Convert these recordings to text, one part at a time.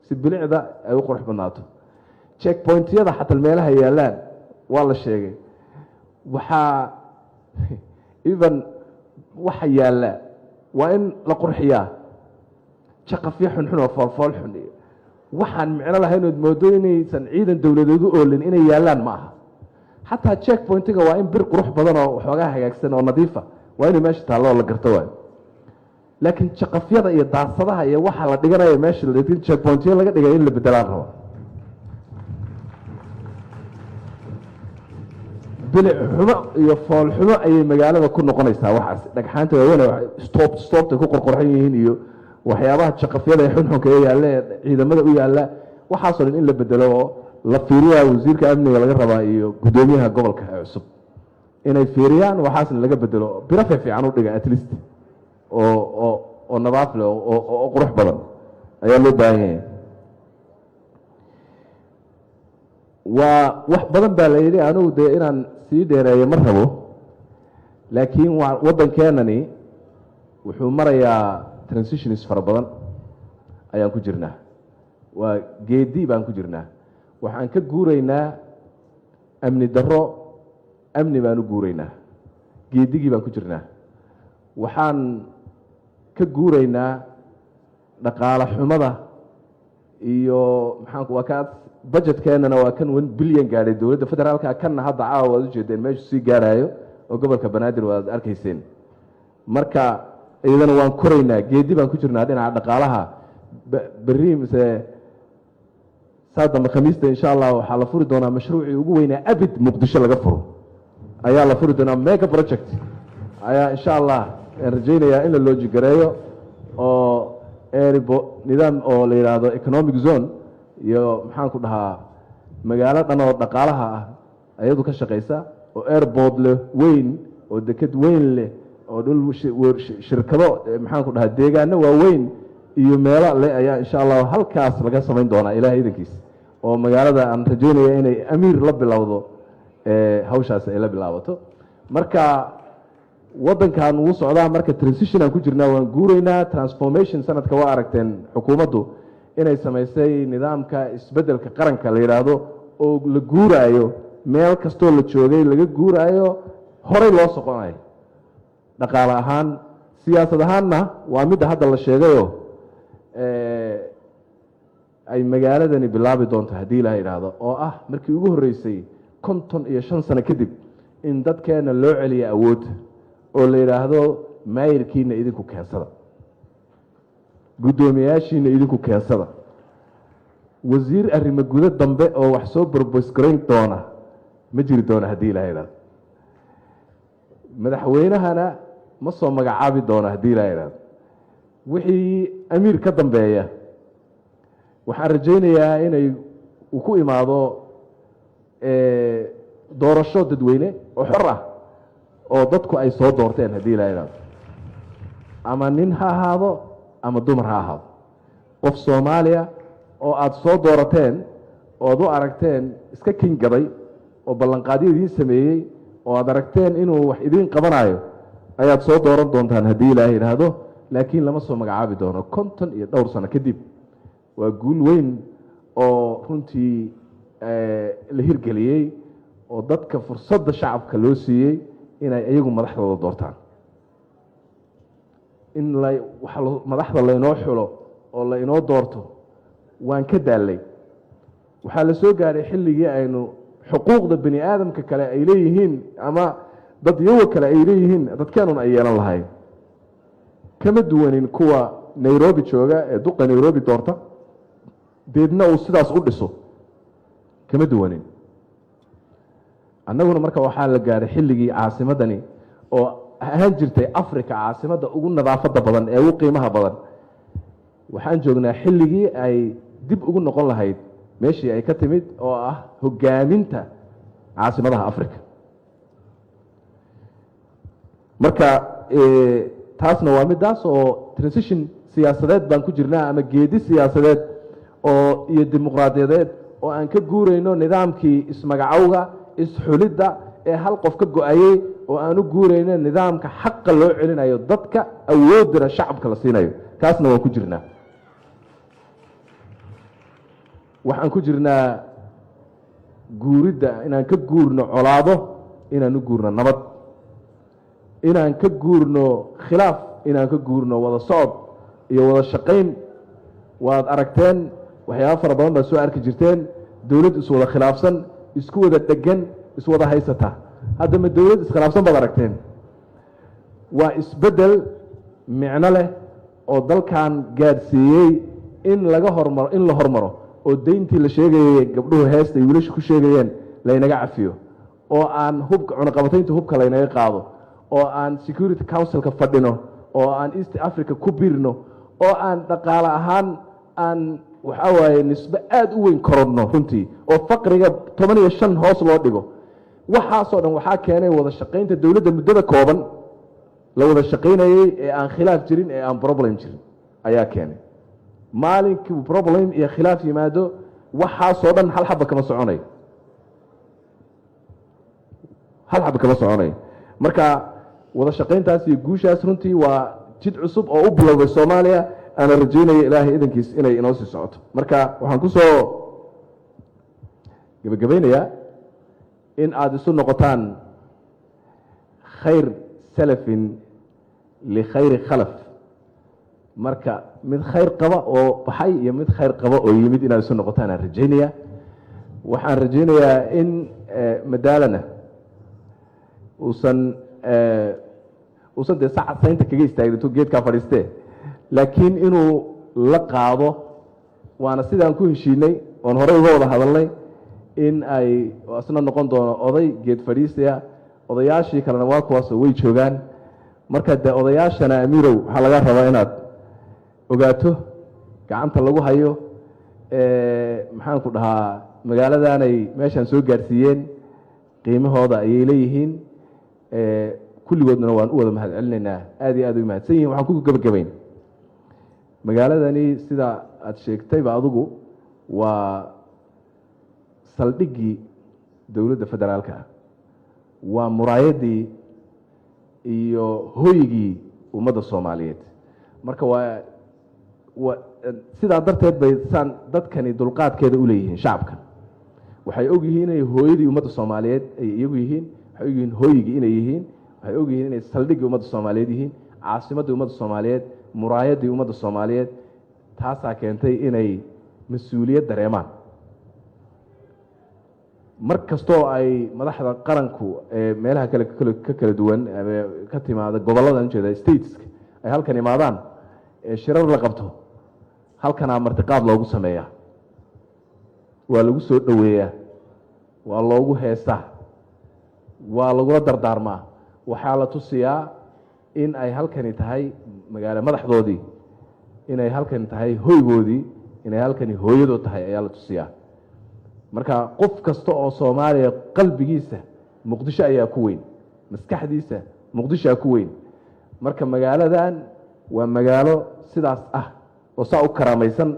si bilicda ay u qurux badnaato. Checkpointyada xataa meelaha yaallaan waa la sheegay. Waxaa even waxa yaalla waa in la qurxiyaa. Jaqafyo xunxun oo foolfool xun iyo waxaan micno lahayn ood moodo inaysan ciidan dowladeed u oolin inay yaallaan ma aha. Xataa checkpointiga waa in bir qurux badan oo waxoogaa hagaagsan oo nadiifa waa inay meesha taallo oo la garto waayo. Laakiin jaqafyada iyo daasadaha iyo waxa la dhiganayo meesha checkpointyo laga dhigay in la bedelaan rabo. Bilic xumo iyo fool xumo ayay magaalada ku noqonaysaa. Waxaas dhagxaanta waaweyn stop stoptay ku qorqorxan yihiin iyo waxyaabaha jaqafyada ee xunxunka ee yaalla ee ciidamada u yaalla, waxaasoo dhan in la bedelo oo la fiiriyaa wasiirka amniga laga rabaa iyo guddoomiyaha gobolka ee cusub inay fiiriyaan, waxaasna laga bedelo, biro fiifiican u dhiga at least oo nadaaf leh oo qurux badan ayaa loo baahan yahay. Waa wax badan baa la yidhi. Anigu dee inaan sii dheereeyo ma rabo, laakiin waa waddankeenani wuxuu marayaa transitions fara badan ayaan ku jirnaa, waa geedi baan ku jirnaa. Waxaan ka guuraynaa amni darro, amni baan u guuraynaa, geedigii baan ku jirnaa. Waxaan ka guuraynaa dhaqaale xumada iyo maxaanku waa ka budgetkeenana waa kan 1 bilyan gaadhay dowladda federaalka, kanna hadda caawa waad ujeedeen meeshu sii gaaraayo oo gobolka Banaadir waad arkayseen. Marka iyadana waan koraynaa, geedi baan ku jirnaa dhinaca dhaqaalaha. Berri mise saa dambe Khamiista, insha Allah, waxaa la furi doonaa mashruucii ugu weynaa abid Muqdisho laga furo ayaa la furi doonaa. Mega project ayaa insha Allah aan rajaynayaa in la loojigareeyo oo airport nidaam oo la yidhaahdo economic zone iyo maxaan ku dhahaa magaalo dhan oo dhaqaalaha ah ayadu ka shaqaysa oo airport leh weyn oo deked weyn leh oo dhul shirkado maxaan ku dhahaa deegaano waaweyn iyo meelo leh ayaa insha Allah halkaas laga samayn doonaa, Ilahay idankiis, oo magaalada aan rajaynaya inay amiir la bilowdo hawshaas ay la bilaabato. Marka waddankan wuu socdaa. Marka transition aan ku jirnaa, waan guuraynaa, transformation. Sanadka waa aragteen xukuumaddu inay samaysay nidaamka isbeddelka qaranka la yidhaahdo oo la guuraayo, meel kastoo la joogay laga guuraayo, horey loo soconayo dhaqaale ahaan, siyaasad ahaanna. Waa midda hadda la sheegayo ay magaaladani bilaabi doonto haddii Ilaha yidhaahdo, oo ah markii ugu horreysay 55 sano kadib in dadkeena loo celiyo awood oo la yidhaahdo maayirkiina idinku keensada, guddoomiyaashiina idinku keensada. Wasiir arrimo gudo dambe oo wax soo barbosgarayn doona ma jiri doona haddii Ilaha yidhahdo. Madaxweynahana ma soo magacaabi doono haddii Ilaha yidhahdo. Wixii amiir ka dambeeya waxaan rajaynayaa inay uu ku imaado doorasho dadweyne oo xor ah oo dadku ay soo doorteen haddii Ilaha yidhahdo, ama nin ha ahaado ama dumar ha ahaado, qof Soomaaliya oo aada soo doorateen oo ad u aragteen iska kingaday oo ballanqaadyo idiin sameeyey oo aad aragteen inuu wax idiin qabanayo ayaad soo dooran doontaan haddii Ilaahay yidhaahdo. Laakiin lama soo magacaabi doono konton iyo dhowr sano kadib. Waa guul weyn oo runtii la hirgeliyey oo dadka fursadda shacabka loo siiyey inay iyagu madaxdooda doortaan. In la waxa madaxda laynoo xulo oo la inoo doorto waan ka daallay. Waxaa la soo gaadhay xilligii aynu xuquuqda bani aadamka kale ay leeyihiin ama dad yawa kale ay leeyihiin dadkeenun ay yeelan lahayn. Kama duwanin kuwa Nairobi jooga ee duqa Nairobi doorta, deedna uu sidaas u dhiso, kama duwanin annaguna. Marka waxaa la gaadhay xilligii caasimadani oo ahaan jirtay Africa caasimadda ugu nadaafadda badan ee ugu qiimaha badan, waxaan joognaa xilligii ay dib ugu noqon lahayd meeshii ay ka timid oo ah hogaaminta caasimadaha Africa. Marka taasna waa midaas oo transition siyaasadeed baan ku jirnaa ama geedi siyaasadeed oo iyo dimuqraadiyadeed oo aan ka guurayno nidaamkii ismagacowga, isxulidda ee hal qof ka go-ayey, oo aan u guurayno nidaamka xaqa loo celinayo dadka, awoodana shacabka la siinayo. Kaasna waan ku jirnaa. Waxaan ku jirnaa guuridda, inaan ka guurno colaado, inaan u guurno nabad, inaan ka guurno khilaaf, inaan ka guurno wada socod iyo wada shaqayn. Waad aragteen, waxyaaba fara badan baad soo arki jirteen: dowlad iswada khilaafsan, isku wada dhegan, iswada haysata. Hadda ma dowlad iskhilaafsan baad aragteen? Waa isbeddel micno leh oo dalkan gaadhsiiyey in laga hormaro, in la hormaro, oo deyntii la sheegayay, gabdhuhu heesta iyo wiilasha ku sheegayeen, laynaga cafiyo, oo aan hubka, cunaqabataynta hubka laynaga qaado, oo aan Security Councilka fadhino, oo aan East Africa ku biirno, oo aan dhaqaale ahaan aan waxaa waaye nisbe aada u weyn korodhno runtii, oo faqriga 15 hoos loo dhigo. Waxaasoo dhan waxaa keenay wada shaqaynta dowladda muddada kooban la wada shaqaynayey, ee aan khilaaf jirin, ee aan problem jirin ayaa keenay. Maalinkii problem iyo khilaaf yimaado, waxaasoo dhan hal xaba kama soconayo, hal xaba kama soconayo. Marka wada shaqayntaas iyo guushaas runtii waa jid cusub oo u bilowday Soomaaliya, aana rajaynaya Ilaahay idankiis inay inoo sii socoto. Marka waxaan kusoo gebagabaynayaa in aada isu noqotaan khayr salafin likhayri khalaf. Marka mid khayr qaba oo baxay iyo mid khayr qaba oo yimid inaad isu noqotaan aan rajaynaya. Waxaan rajaynayaa in madaalana uusan dee saca saynta kaga istaagin intuu geedkaa fadhiistee, laakiin inuu la qaado. Waana sidaan ku heshiinay oon horey uga wada hadalnay in ay isna noqon doono oday geed fadhiisaya. Odayaashii kalena waa kuwaasoo way joogaan. Marka dee odayaashana, Amiirow, waxaa laga rabaa inaad ogaato gacanta lagu hayo, maxaan ku dhahaa, magaaladanay meeshaan soo gaarsiiyeen, qiimahooda ayay leeyihiin. Kulligoodna waan u wada mahad celinaynaa, aad iyo aad u mahadsan yihin. Waxaan ku gebagabayn, magaaladani sida aada sheegtayba adigu waa saldhiggii dowladda federaalka ah, waa muraayaddii iyo hoygii ummadda Soomaaliyeed. Marka waa sidaa darteed bay saan dadkani dulqaadkeeda u leeyihiin. Shacabkan waxay og yihiin inay hooyadii ummadda Soomaaliyeed ay iyagu yihiin, waxay og yihiin hooygii inay yihiin, waxay og yihiin inay saldhiggii ummadda Soomaaliyeed yihiin, caasimaddii ummadda Soomaaliyeed, muraayaddii ummadda Soomaaliyeed. Taasaa keentay inay mas-uuliyad dareemaan mar kastoo ay madaxda qaranku ee meelaha kale ka kala duwan ka timaada, gobolladan ujeeda, stateska, ay halkan imaadaan ee shirar la qabto, halkanaa martiqaad loogu sameeyaa, waa lagu soo dhoweeyaa, waa loogu heesaa, waa lagula dardaarmaa. Waxaa la tusiyaa in ay halkani tahay magaalo madaxdoodii, inay halkani tahay hoygoodii, inay halkani hooyadood tahay ayaa la tusiyaa. Marka qof kasta oo Soomaaliya qalbigiisa Muqdisho ayaa ku weyn, maskaxdiisa Muqdishoa ku weyn. Marka magaaladan waa magaalo sidaas ah oo saa u karaamaysan.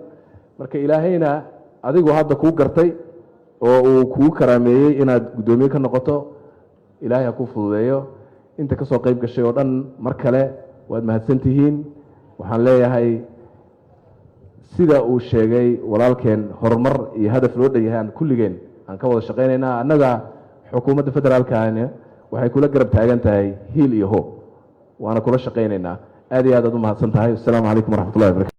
Marka Ilaahayna adigu hadda kuu gartay oo uu kugu karaameeyey inaad guddoomiye ka noqoto. Ilaahay ha kuu fududeeyo. Inta ka soo qayb gashay oo dhan mar kale waad mahadsan tihiin. Waxaan leeyahay, sida uu sheegay walaalkeen, horumar iyo hadaf loo dhan yahay aan kulligeen aan ka wada shaqaynaynaa. Annaga xukuumadda federaalkana waxay kula garab taagan tahay hiil iyo hoob, waana kula shaqaynaynaa. Aad iyo aad aad u mahadsan tahay. Assalaamu calaykum waraxmatullahi wabarakatu.